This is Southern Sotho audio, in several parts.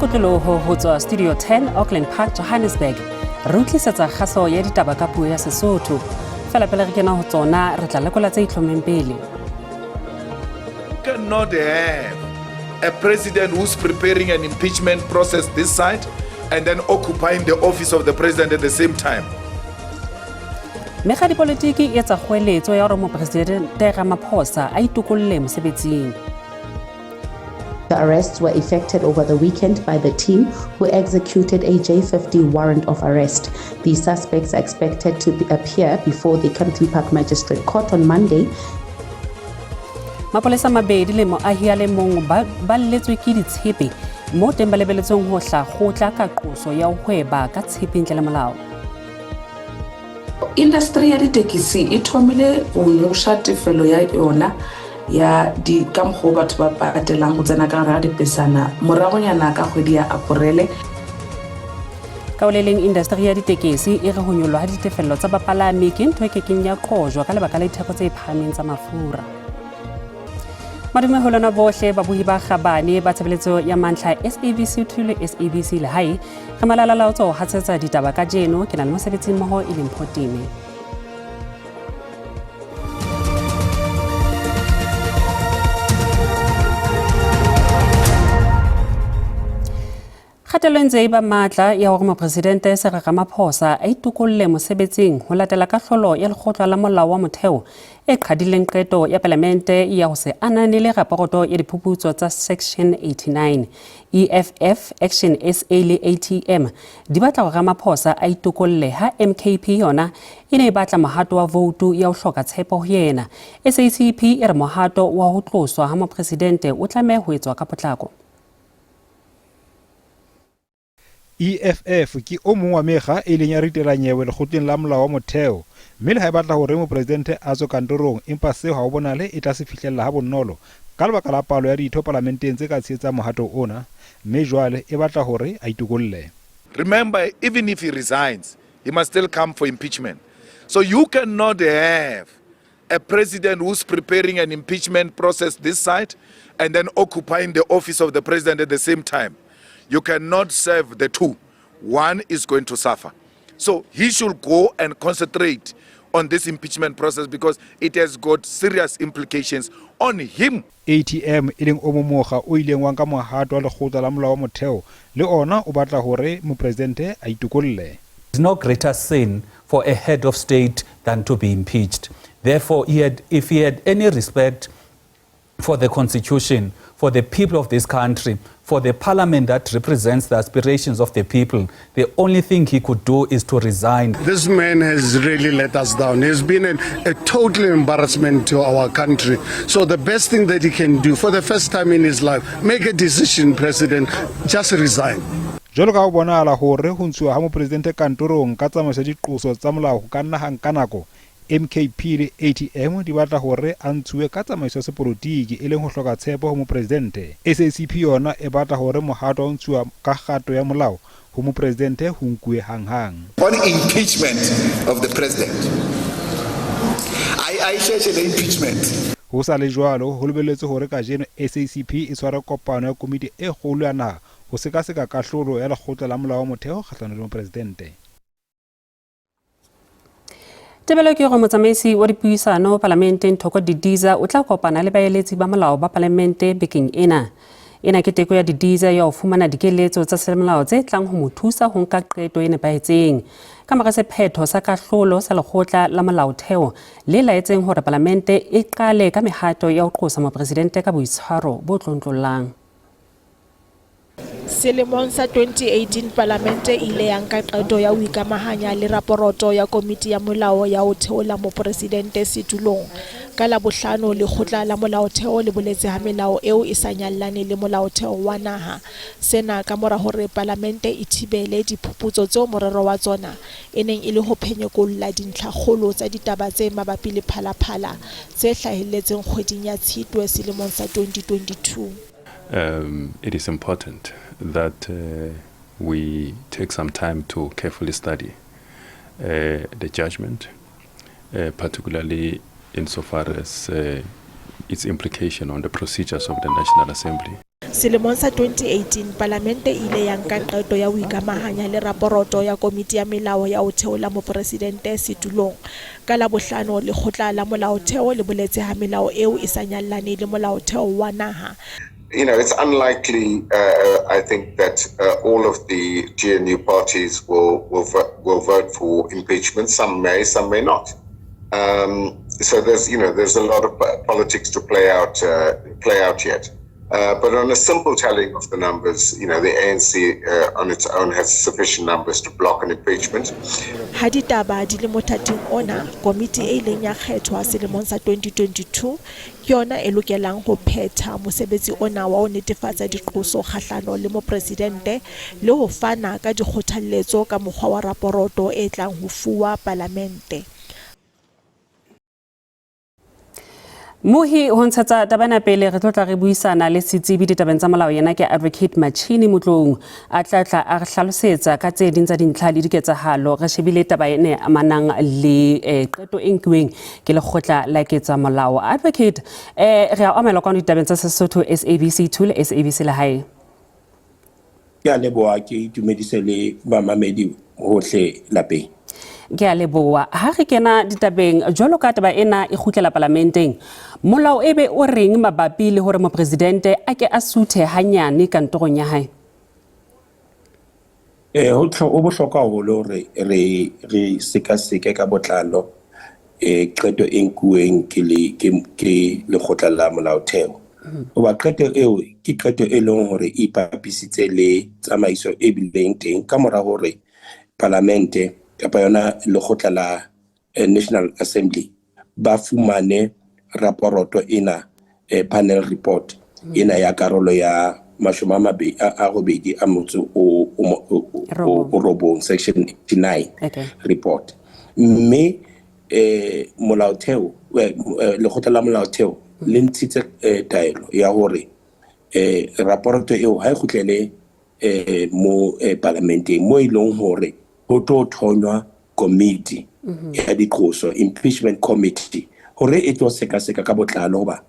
Kotloloho ho tswa Studio 10 Auckland Park, Johannesburg. Re utlisetsa kgaso ya ditaba ka puo ya Sesotho. Fela pele re kena ho tsona, re tla lekola tse itlhommeng pele. Cannot have a president who's preparing an impeachment process this side and then occupying the office of the president at the same time. Mekga dipolitiki e etsa kgoeletso ya hore Mopresidente Ramaphosa a itokolle mosebetsing. The arrests were effected over the weekend by the team who executed a J50 warrant of arrest. The suspects are expected to appear before the Kempton Park Magistrate Court on Monday. Mapolesa mabedi le moahi a le mong ba lletswe ke ditshepe mo teng ba lebeletsweng ho hla kgotla ka qoso ya ho hweba ka tshepe ntle le molao. Industry ya ditekisi e thomile go nyoša tefelo ya yona ya di ka mokgwa o batho ba patelang go tsena ka gare ga dipesana moragonyana ka kgwedi ya Aporele. Ka ho le leng, indasteri ya ditekesi e re ho nyollwa ha ditefello tsa bapalami ke ntho e kekeng ya qojwa ka lebaka la ditheko tse phahameng tsa mafura. Madume ho lona bohle babohi ba kgabane ba tshebeletso ya mantlha SABC 2 le SABC Lehae. Re malalalaotso ho hatsetsa ditaba kajeno. Ke na le mosebetsi mmoho e leng Photime. Kgatello e ntse e ba matla ya hore Mopresidente Cyril Ramaphosa a itokolle mosebetsing ho latela kahlolo ya lekgotla la molao wa motheo e qhadileng qeto ya palamente ya ho se ananele raporoto ya diphuputso tsa Section 89. EFF, Action SA le ATM di batla hore Ramaphosa a itokolle ha MKP yona e ne e batla mohato wa voutu ya ho hloka tshepo ho yena. SACP e re mohato wa ho tloswa ha mopresidente o tlameha ho etswa ka potlako. EFF ke o mong wa mekga e ileng ya ritela nyewe lekgotleng la molao wa motheo mme le ha e batla hore mopresidente a tswe kantorong empa seo ha ho bonahale e tla se fihlella ha bonolo ka lebaka la palo ya ditho palamenteng tse ka tshehetsang mohato ona mme jwale e batla hore a itokolle. Remember, even if he resigns, he must still come for impeachment. So you cannot have a president who's preparing an impeachment process this side and then occupying the office of the president at the same time. You cannot serve the two. One is going to suffer. So he should go and concentrate on this impeachment process because it has got serious implications on him. ATM e leng o mong mokga o ileng wa nka mohato wa lekgotla la molao wa motheo le ona o batla hore mopresidente a itokolle. There's no greater sin for a head of state than to be impeached. Therefore, if he had any respect for the constitution, for the people of this country, for the parliament that represents the aspirations of the people, the only thing he could do is to resign. This man has really let us down. He's been a total embarrassment to our country. So the best thing that he can do for the first time in his life, make a decision, President, just resign. Jwalo ka ho bonahala hore ho ntshuwa ha mopresidente kantorong ka tsamaiso ya diqoso tsa molao ho ka nna ha nka nako, MKP le ATM di batla hore a ntshuwe ka tsamaiso ya sepolotiki e leng ho hloka tshepo ho mopresidente. SACP yona e batla hore mohato wa ho ntshuwa ka kgato ya molao ho mopresidente ho nkuwe hanghang. On impeachment of the president. Ayisheshe le impeachment. Ho sa le jwalo, ho lebelletswe hore kajeno SACP e tshware kopano ya komiti e kgolo ya naha ho sekaseka kahlolo ya lekgotla la molao wa motheo kgahlano le mopresidente. Tebelo ke hore motsamaisi wa dipuisano palamenteng Thoko Didiza o tla kopana le baeletsi ba molao ba palamente bekeng ena. Ena ke teko ya Didiza ya ho fumana dikeletso tsa semolao tse tlang ho mo thusa ho nka qeto e nepahetseng. Ka mora sephetho sa kahlolo sa lekgotla la molaotheo le laetseng hore palamente e qale ka mehato ya ho qosa mopresidente ka boitshwaro bo tlontlollang. Selemong sa 2018 Palamente e ile ya nka qeto ya ho ikamahanya le raporoto ya Komiti ya Molao ya ho theola Moporesidente setulong. Ka Labohlano Lekgotla la Molaotheo le boletse ha melao eo e sa nyallane le Molaotheo wa naha. Sena kamora hore Palamente e thibele diphuputso tseo morero wa tsona e neng e le ho phenyekolla dintlhakgolo tsa ditaba tse mabapi le Phala Phala tse hlahelletseng kgweding ya Tshitwe selemong sa 2022. It is important that we take some time to carefully study the judgment, particularly insofar as its implication on the procedures of the National Assembly. Selemong sa 2018, Palamente e ile ya nka qeto ya ho ikamahanya le raporoto ya Komiti ya Melao ya ho theola moporesidente setulong. Ka Labohlano, Lekgotla la Molaotheo le boletse ha melao eo e sa nyallane le Molaotheo wa naha. You know, it's unlikely, I think, that all of the GNU parties will vote for impeachment. Some may, some may not. So there's, you know, there's a lot of politics to play out yet. But on a simple tallying of the numbers, the ANC on its own has sufficient numbers to block an impeachment. Ha ditaba di le mothating ona, komiti e ileng ya kgethwa selemong sa 2022 ke yona e lokelang ho phetha mosebetsi ona wa ho netefatsa diqoso kgahlano le mopresidente le ho fana ka dikgothalletso ka mokgwa wa raporoto e tlang ho fuwa palamente. Mohi ho ntshetsa taba ena pele re tlo tla re buisana le setsebi ditabeng tsa molao, yena ke Advocate Machini Motloung, a tla tla a re hlalosetsa ka tse ding tsa dintlha le diketsahalo re shebile taba ene amanang le qeto e nkiweng ke lekgotla la ketsa molao. Advocate, re a amohela kwano ditabeng tsa Sesotho SABC 2 le SABC Lehae. Ke a leboha, ke itumedise le bamamedi hohle lapeng. Ke a leboha. Ha re kena ditabeng, jwalo ka taba ena e kgutlela palamenteng, molao e be o reng mabapi le hore mopresidente a ke a suthe hanyane kantorong ya hae? Ho bohlokwa haholo hore re sekaseke ka botlalo qeto e nkuweng ke lekgotla la molaotheo. Hoba qeto eo ke qeto e leng hore e ipapisitse le tsamaiso e bileng teng ka mora hore palamente kapa yona lekgotla la National Assembly ba fumane raporoto ena, panel report ena ya karolo ya 89, section 89 report. Mme molaotheo, lekgotla la molaotheo le ntshitse taelo ya hore raporoto eo ha e kgutlele mo parlamenteng, mo e leng hore ho tlo thonywa komiti ya diqoso, impeachment committee, hore e tlo sekaseka ka botlalo hoba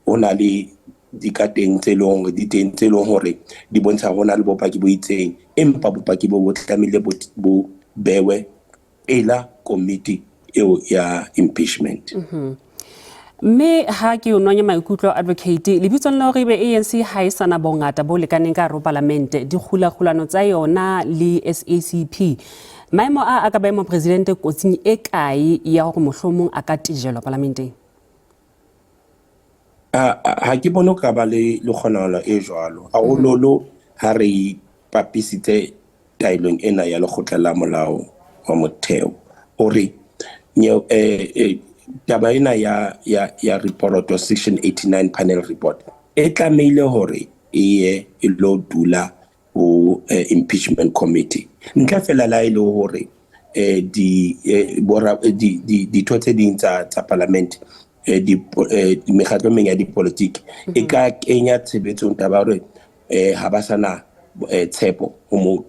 ho na le dikateng tse leng hore di teng, tse leng hore di bontsha ho na le bopaki bo itseng, empa bopaki bo tlamehile bo bewe pela komiti eo ya impeachment. Mme ha ke o nonya maikutlo, Advocate, lebitsong la hore ebe ANC ha e sana bongata bo lekaneng ka hare ho palamente, dikgulakgulano tsa yona le SACP, maemo a ka beha mopresidente kotsing e kae ya hore mohlomong a ka tejelwa palamenteng? Ha ke bone ho ka ba le kgonahalo e jwalo, haholoholo ha re ipapisitse taelong ena ya lekgotla la molao wa motheo, hore taba ena ya report, section 89 panel report, e tlamehile hore e ye e lo dula ho impeachment committee, ntle fela la e le hore di bora di di ditho tse ding tsa parliament, di mekgatlo e meng ya dipolitiki e ka kenya tshebetsong taba hore ha ba sana tshepo ho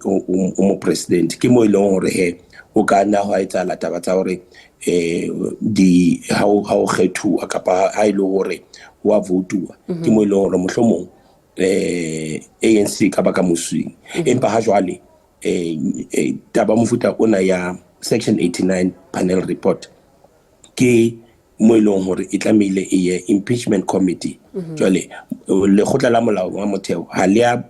mo president. Ke mo e leng hore he o ka nna hwa etsahala taba tsa hore di ha o kgethuwa kapa ha e le hore wa votuwa, ke mo e leng hore mohlomong ANC ka baka moswing. Empa ha jwale taba mofuta ona ya section 89 panel report ke mo e leng hore e tlamehile e ye impeachment committee. Jwale lekgotla la molao wa motheo ha le a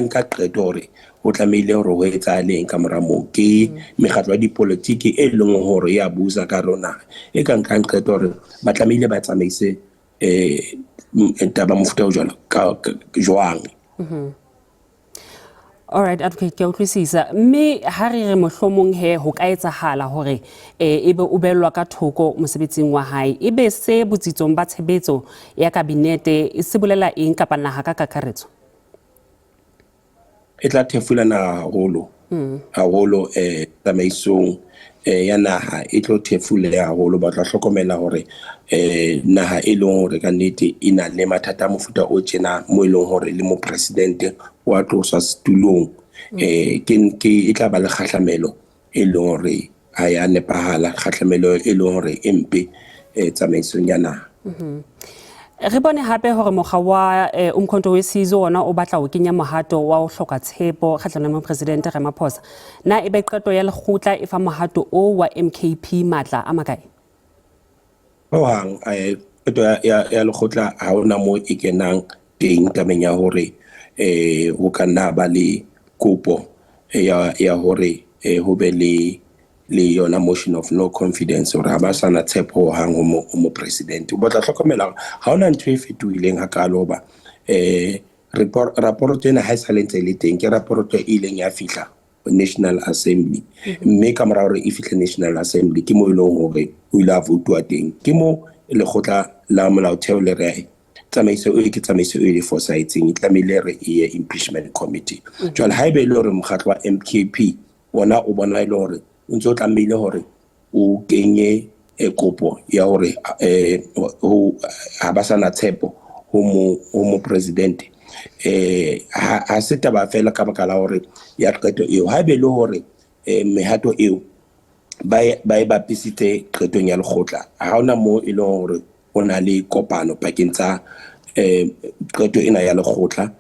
nka qeto hore ho tlamehile hore ho etsahaleng ka mora moo. Ke mekgatlo ya dipolitiki e leng hore ya busa ka rona e ka nkang qeto hore ba tlamehile ba tsamaise taba mofuta o jwalo ka jwang. Alright, Advocate, ke a utlwisisa. Mme ha re re mohlomong he ho ka etsahala hore ebe o behellwa ka thoko mosebetsing wa hae, ebe se botsitsong ba tshebetso ya kabinete se bolela eng kapa naha ka kakaretso? E tla thefula naha haholo haholo, tsamaisong ya naha e tlo thefuleha haholo. Ba tla hlokomela hore naha e leng hore ka nnete e na le mathata a mofuta o tjena, mo e leng hore le mopresidente wa tloswa setulong, ke e tla ba le kgahlamelo e leng hore ha ya nepahala, kgahlamelo e leng hore e mpe tsamaisong ya naha. Re bone hape hore mokga wa eh, Umkhonto weSizwe wona o batla ho kenya mohato wa ho hloka tshepo kgahlanong le Mopresidente Ramaphosa. Na ebe qeto ya lekgotla e fa mohato o wa MKP matla a makae? Hohang eh, qeto ya, ya, ya lekgotla ha hona moo e kenang teng tabeng ya hore eh, ho ka nna ba le kopo ya, ya hore eh, ho be le le yona motion of no confidence hore ha ba sa na tshepo hohang ho mo, ho mopresidente. O tla hlokomela hore ha hona ntho e fetohileng hakaalo hoba eh, raporoto ena ha e sa le ntse e le teng, ke raporoto e ileng ya fihla National Assembly. Mme ka mora hore e fihle National Assembly ke mo e leng hore o ile a voutuwa teng. Ke mo lekgotla la molaotheo le re tsamaiso e ke tsamaiso e le fosahetseng, e tlamehile re e ye impeachment committee. Jwale haeba e le hore mokgatlo wa MKP ona o bona e le hore o ntse o tlamehile hore o kenye eh, kopo ya hore eh, ho ha ba sa na tshepo ho mo ho mopresidente eh ha ha se taba fela ka baka la hore ya qeto eo haebe le hore eh, mehato eo ba e, ba e bapisitse qetong ya lekgotla ha hona moo e leng hore ho na le kopano pakeng tsa eh, qeto ena ya lekgotla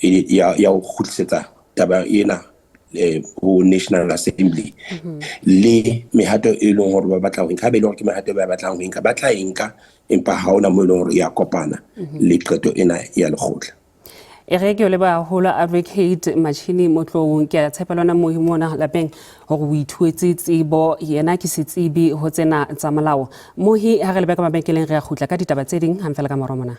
e, ya, ya ho kgutlisetsa taba ena eh, ho National Assembly le mehato e leng hore ba batla ho e nka, haebe e le hore ke mehato e ba batlang ho e nka, ba tla e nka, empa ha hona moo e leng hore ya kopana le qeto ena ya lekgotla. E re ke o leboha haholo Advocate Machini Motloung. Ke a tshepa lona mohi mona lapeng hore o ithuetse tsebo, yena ke setsebi ho tsena tsa molao. Mohi, ha re lebe ka mabenkeleng re a kgutla ka ditaba tse ding hang fela ka mora mona.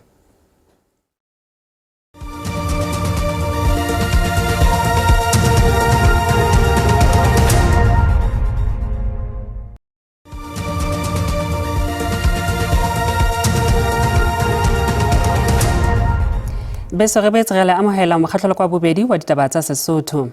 Beso re boetse re le amohela mokgatlhelo kwa bobedi wa ditaba tsa Sesotho.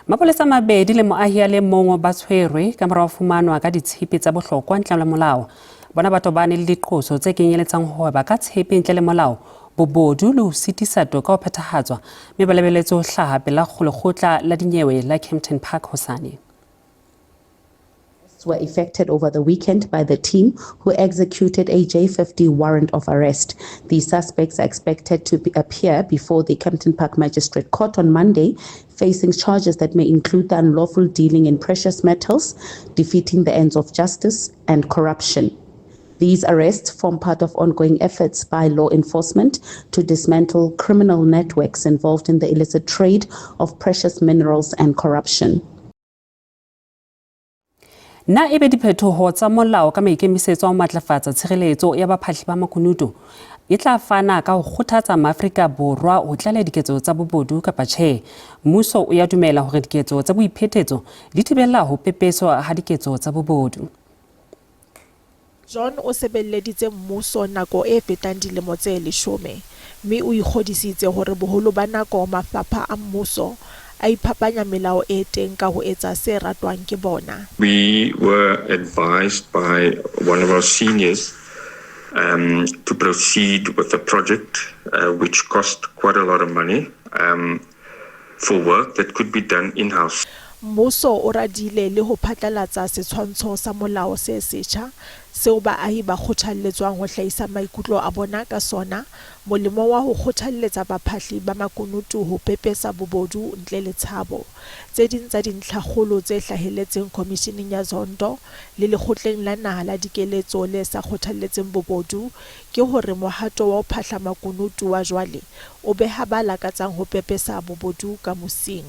Mapolesa a mabedi le moahi a le mong ba tshwerwe ka mora ho fumanwa ka ditshepe tsa bohlokwa ntle le molao. Bona ba tobane le diqoso tse kenyeletsang ho hweba ka tshepe ntle le molao, bobodu le ho sitisa toka ho phethahatswa, mme ba lebeletse ho hlaha pela lekgotla la dinyewe la Kempton Park hosane. Were effected over the weekend by the team who executed a J50 warrant of arrest. The suspects are expected to be, appear before the Kempton Park Magistrate Court on Monday, facing charges that may include the unlawful dealing in precious metals, defeating the ends of justice, and corruption. These arrests form part of ongoing efforts by law enforcement to dismantle criminal networks involved in the illicit trade of precious minerals and corruption. Na ebe diphetoho tsa molao ka maikemisetso a ho matlafatsa tshireletso ya baphahli ba makunutu e tla fana ka ho kgothatsa Maafrika Borwa ho tlaleha diketso tsa bobodu kapa tjhe? Mmuso o ya dumela hore diketso tsa boiphetetso di thibella ho pepeswa ha diketso tsa bobodu. John o sebelleditse mmuso nako e fetang dilemo tse leshome mme o ikgodisitse hore boholo ba nako mafapha a mmuso a iphapanya melao e teng ka ho etsa se ratwang ke bona. We were advised by one of our seniors um, to proceed with the project, uh, which cost quite a lot of money um, for work that could be done in-house. Mmuso o radile le ho phatlalatsa setshwantsho sa molao se setjha seo baahi ba kgothalletswang ho hlahisa maikutlo a bona ka sona molemong wa ho kgothalletsa baphahli ba makunutu ho pepesa bobodu ntle le tshabo. Tse ding tsa dintlhakgolo tse hlahelletseng Khomisheneng ya Zondo le Lekgotleng la Naha la Dikeletso le sa Kgothalletseng Bobodu ke hore mohato wa ho phahla makunutu wa jwale o beha ba lakatsang ho pepesa bobodu ka mosing.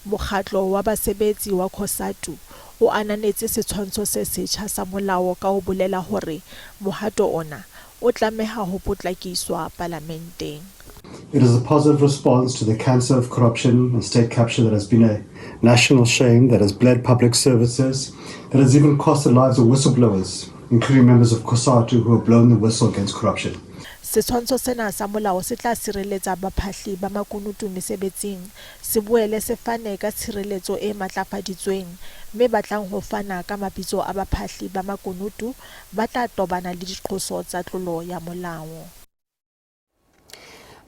Mokgatlo wa basebetsi wa Cosatu o ananetse setshwantsho se setjha sa molao ka ho bolela hore mohato ona o tlameha ho potlakiswa palamenteng. It is a positive response to the cancer of corruption and state capture that has been a national shame, that has bled public services, that has even cost the lives of whistleblowers, including members of COSATU who have blown the whistle against corruption. Setshwantsho sena sa molao se tla sireletsa baphahli ba makunutu mesebetsing, se boele se fane ka tshireletso e matlafaditsweng, mme ba tlang ho fana ka mabitso a baphahli ba makunutu ba tla tobana le diqoso tsa tlolo ya molao.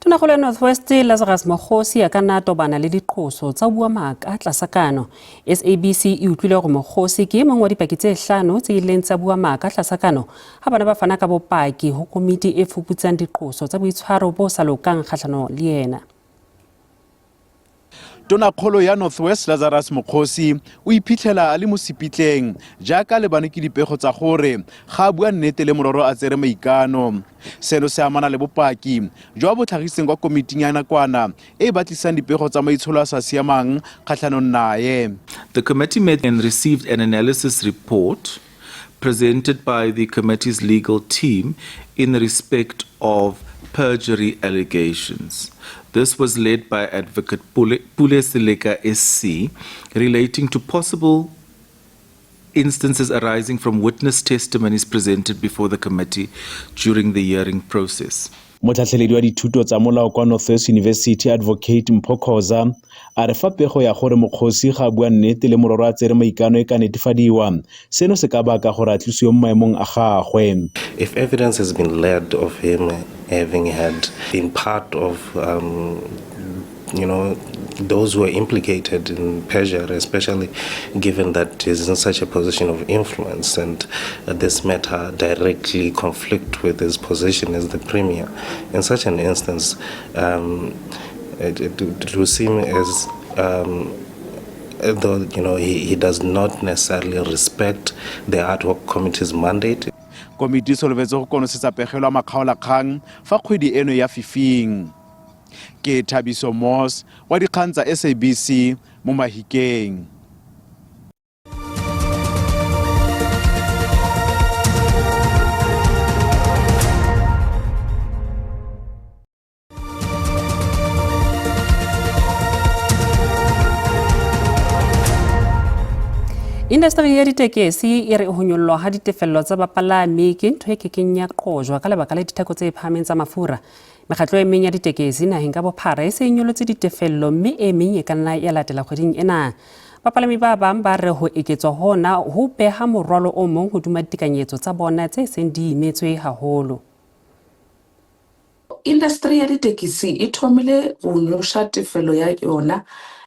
Tonakgolo ya North West Lazarus Mokgosi a ka nna a tobana le diqoso tsa ho bua maaka tlasa kano. SABC e utlwile hore Mokgosi ke e mong wa dipaki tse hlano tse ileng tsa bua maaka tlasa kano ha bana ba fana ka bopaki ho komiti e fuputsang diqoso tsa boitshwaro bo sa lokang kgahlano le yena. Tonakgolo ya North West Lazarus Mokgosi o iphitlhela a le mo sepitleng jaaka lebane ke dipego tsa gore ga a bua nnete le mororo a tsere maikano. Seno se amana le bopaki jo a bo tlhagisitseng kwa komiting ya nakwana e e batlisang dipego tsa maitsholo a sa siamang kgatlhanong nae. The committee met and received an analysis report presented by the committee's legal team in respect of perjury allegations. This was led by Advocate Pule, Pule Seleka SC relating to possible instances arising from witness testimonies presented before the committee during the hearing process. Motlhatlheledi wa dithuto tsa molao kwa Northwest University Advocate Mpho Khoza a re fa pego ya gore Mokgosi ga a bua nnete le mororo a tsere maikano e ka netefadiwa, seno se ka baka gore a tlosiwe mo maemong a gagwe. If evidence has been led of him having had been part of um, you know, those who are implicated in perjury, especially given that he's in such a position of influence and this matter directly conflict with his position as the premier. In such an instance, um, it, it, it would seem as um, though you know he, he does not necessarily respect the ad hoc committee's mandate. Komiti e solofetse go konosetsa pegelo ya makgaolakgang fa kgwedi eno ya fifing. Ke Thabiso Moss wa dikgang tsa SABC mo Mahikeng. Indasteri ya ditekesi e re ho nyollwa ha ditefello tsa bapalami ke ntho e kekeng ya qojwa ka lebaka la ditheko tse phahameng tsa mafura. Mekgatlo e meng ya ditekesi naheng ka bophara e se e nyolotse ditefello mme e meng e ka nna ya latela kgweding ena. Bapalami ba bang ba re ho eketswa hona ho beha morwalo o mong hodima ditekanyetso tsa bona tse seng di imetswe haholo. Indasteri ya ditekisi e thomile go nyoša tefelo ya yona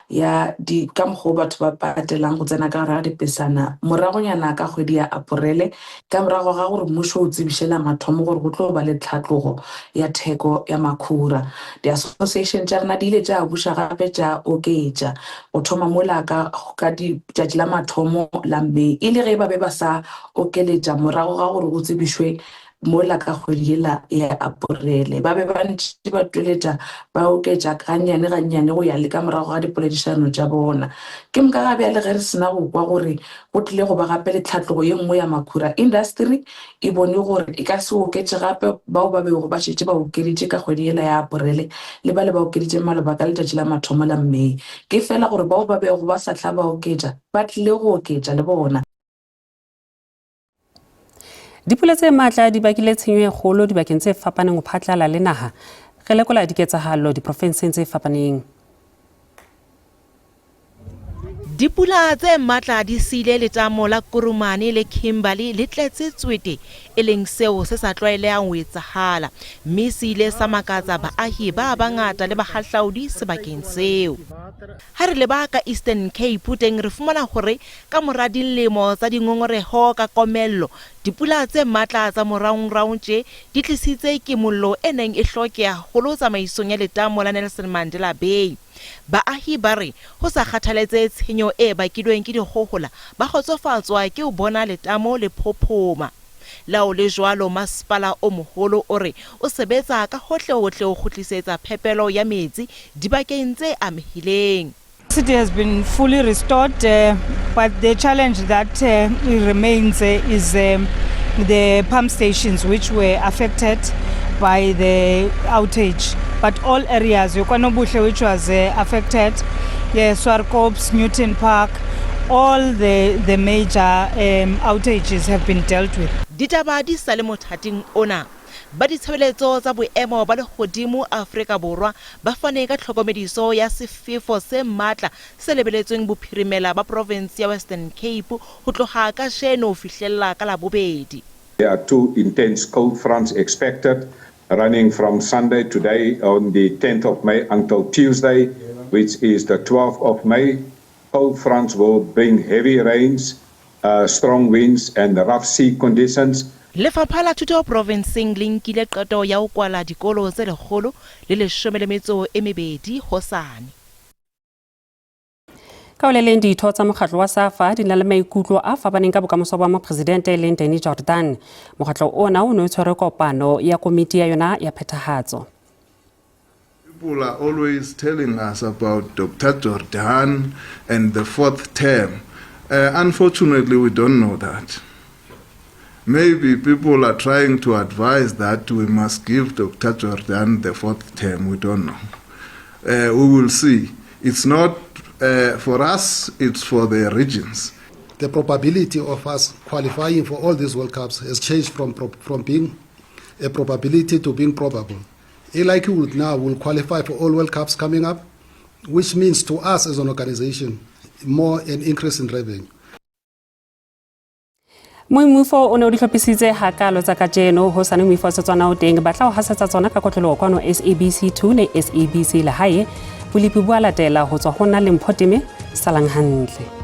ya di ka mokgwa o batho ba patelang go tsena ka gare ga dipesana moragonyana ka kgwedi ya Aporele ka morago ga gore mmušo o tsebiše la mathomo gore go tlo ba le tlhatlogo ya theko ya makhura. Di-association tša rena di ile tša buša gape tša oketša go thoma mola ka ka letšatši la mathomo la May e le ge ba be ba sa okeletša morago ga gore go tsebišwe Mola ka kgwedi yela ya Aporele, ba be ba ntše ba tšweletša ba oketša gannyane-gannyane go ya le ka morago ga dipoledišano tša bona. Ke moka ga bjale ge re se na go kwa gore go tlile go ba gape le tlhatlogo ye nngwe ya makhura, indasteri e bone gore e ka se oketše gape bao ba bego ba šetše ba okeditše ka kgwedi yela ya Aporele le bale ba okeditšeng maloba ka letšatši la mathomo la Mei. Ke feela gore bao ba bego ba sa hla ba oketša ba tlile go oketša le bona. Dipula tse matla di bakile tshenyo e kgolo dibakeng tse fapaneng ho phatlala le naha. Re lekola diketsahalo diprofenseng tse fapaneng. Dipula tse matla di siile letamo la Kurumane le Kimberley le tletse tswete, e leng seo se sa tlwaelehang ho etsahala, mme se ile sa makatsa baahi ba bangata le bahahlaudi sebakeng seo. Ha re leba ka Eastern Cape teng re fumana hore ka mora dilemo tsa dingongoreho ka komello, dipula tse matla tsa moraongraong tje di tlisitse kimollo e neng e hlokeha haholo tsamaisong ya letamo la Nelson Mandela Bay. Baahi ba re ho sa kgathaletse tshenyo e bakilweng ke dikgohola, ba kgotsofatswa ke ho bona letamo le phophoma. Le ha ho le jwalo, masepala o moholo o re o sebetsa ka hohlehohle ho kgutlisetsa phepelo ya metsi dibakeng tse amehileng. City has been fully restored, uh, but the challenge that uh, remains uh, is um, the pump stations which were affected by the outage. But all areas, Yokwanobuhle, which was uh, affected, yeah, Swarkops, Newton Park, all the, the major um, outages have been dealt with. Ditaba di sa le mothating ona. Ba ditshebeletso tsa boemo ba lehodimo Afrika Borwa ba fane ka tlhokomediso ya sefefo se matla se lebeletsweng bophirimela ba province ya Western Cape ho tloha kajeno ho fihlella ka Labobedi. There are two intense cold fronts expected. running from Sunday today on the 10th of May until Tuesday, which is the 12th of May. Cold fronts will bring heavy rains, strong winds and rough sea conditions. Lefapha la Thuto provenseng le nkile qeto ya ho kwala dikolo tse 112 hosane. Ka ho le leng ditho tsa mokgatlo wa SAFA di na le maikutlo a fapaneng ka bokamoso ba mopresidente e leng Danny Jordaan. Mokgatlo ona o ne o tshwere kopano ya komiti ya yona ya phethahatso. People are always telling us about Dr. Jordaan and the fourth term. Unfortunately, we don't know that. Maybe people are trying to advise that we must give Dr. Jordaan the fourth term. We don't know. We will see. It's not for us, it's for the regions. The probability of us qualifying for all these World Cups has changed from being a probability to being probable. A likelihood now will qualify for all World Cups coming up, which means to us as an organization, more an increase in revenue. Moimufo o ne o di hlophisitse hakalo tsa kajeno ho sane moifo wa Setswana o teng ba tla o hasetsa tsona ka kotloloho kwano SABC 2 le SABC Lehae. Bolepi bo a latela ho tswa ho nna le Mpho Time, salang hantle.